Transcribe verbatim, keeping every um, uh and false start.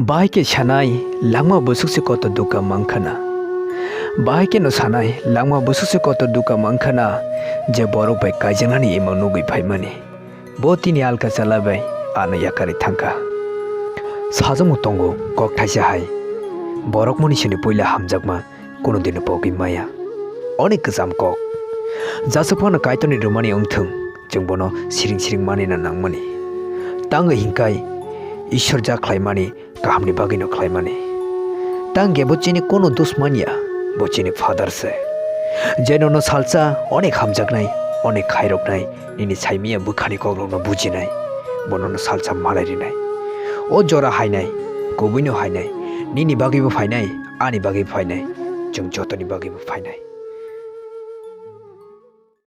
Bahai khe sanai, langma bwswk se kotor dukha mankha na. Bahai kheno sanai, langma bwswk se kotor dukha mankha na, je borok bai kaijaknani imang nugwi phaimani. Bo tini alka chala bai ano yakarwi thangkha. Sajwkmo tongo kok thaisa hai. Borok mani sini puila hamjakma, kunu dino pogwi maya. Onek kwcham kok. Jasuk phano Kaitorni rwmani wngthung, chwng bono siring siring manina nangmani. Tangwi hinkai Ishwar ja khlaimani kahamni bagwino khlaimani. Tangkhe bo chini kunu dos manya, bo chini father se. Je nono salsa onek hamjaknai, onek khairoknai, nini saimanya bwkhani kokrokno bujinai, bo nono salsa malai rinai. O jora hainai, kubuino hainai, nini bagwibo phainai, ani bagwibo phainai, chwng jotoni bagwibo phainai.